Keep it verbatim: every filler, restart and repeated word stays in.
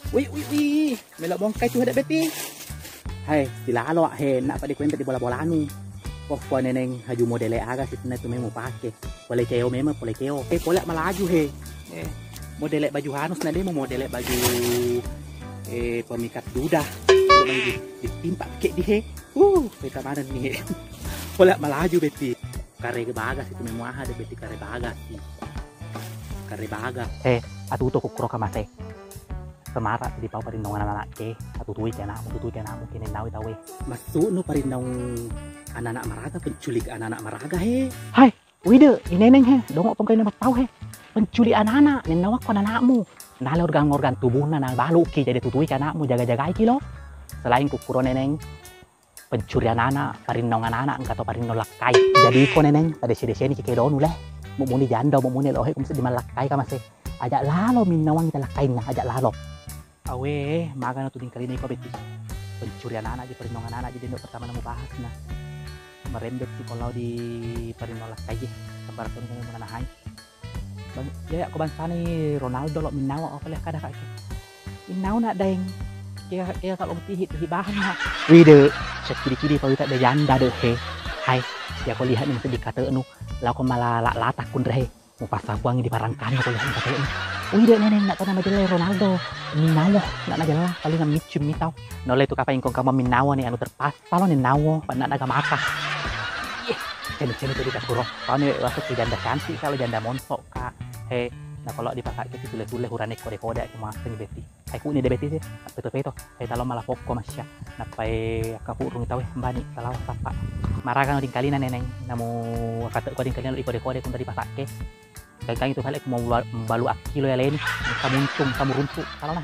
Wih, wih, wih. Melo bongkai tu hadap Betti. Hai, silalo he, nak pada kuenta di bola-bolanu. Wah, kua neneng haju modele aga sih, tu memang pake. Pole keo memang, pole keo. Eh, pole malaju he. Eh, modele baju hanus na demo modele baju, eh, pemikat duda. Ditimpa ke di he. Uh, peta mana nih he. Pole malaju Betti. Kare bagas itu memang ada Betti kare bagas sih. Kare bagas. Eh, atuto kukuro kamase. Semara di pau parinnaung anak-anak ke, atutui ke anakmu, tutui ke anakmu, ke nennawi tau e. Maksudnu parinnaung anak-anak maraga, penculik anak-anak maraga he. Hai, wide, ineneng he, dongo pengkaina mattau he. Penculik anak-anak, nennawa ko anakmu. Nale organ-organ tubuhna na balu ki, jadi tutui ke anakmu, jaga-jagai ki lo. Selain kukuro neneng, pencurian anak, parinnaung anak-anak, engka to parinnaung lakkai. Jadi iko neneng, pada sede-seni ki kedonu le. Mumuni janda, mumuni lohe, kumse di malakkai kamase. Aja lalo minnawang kita lakkainna, aja lalo. Awe, magana tu dingkalina iko Betti. Pencurian anak di parinnaung anak-anak jadi pertama nemu bahas na. Merembet si kalau di parinnaung lakkai je. Sabar tu nemu menahai. Bang, ya, ya, ko bangsani Ronaldo lo minnawa apa le kada kaki. Minnau nak daeng. Kira kira kalau tihi tihi bahan nak. Wide, sekidi-kidi pau tak ada janda deh he. Hai, ya ko lihat nih sedih kata nu. Lako malah lak latak kun he. Mupassabuangngi di parangkanna ko lihat kata nu. Wide neneng nak tona majalah Ronaldo. Minnawa nak majalah paling micin mitau. Nolai tu kapang ingkong kamu minnawa nih anu terpas. Talo nennawo, panna naga maka. Ceni-ceni tadi kasuro. Tau ni rasa ki janda cantik, kalau janda montok ka. He, na kalau di pasar itu tule-tule hurane kode-kode aku maseng Betti. Hai kuni de Betti sih, peto-peto. Hai talo malah pokko masya. Napai akka kurung tau eh, mbani, talawa sappa. Maraga no dingkalina neneng, namu kata ko dingkalina di kode-kode kun dari pasar ke. Gagang itu kali mau balu akkilo ya leni. Kamuntung, kamuruntu. Talo nah.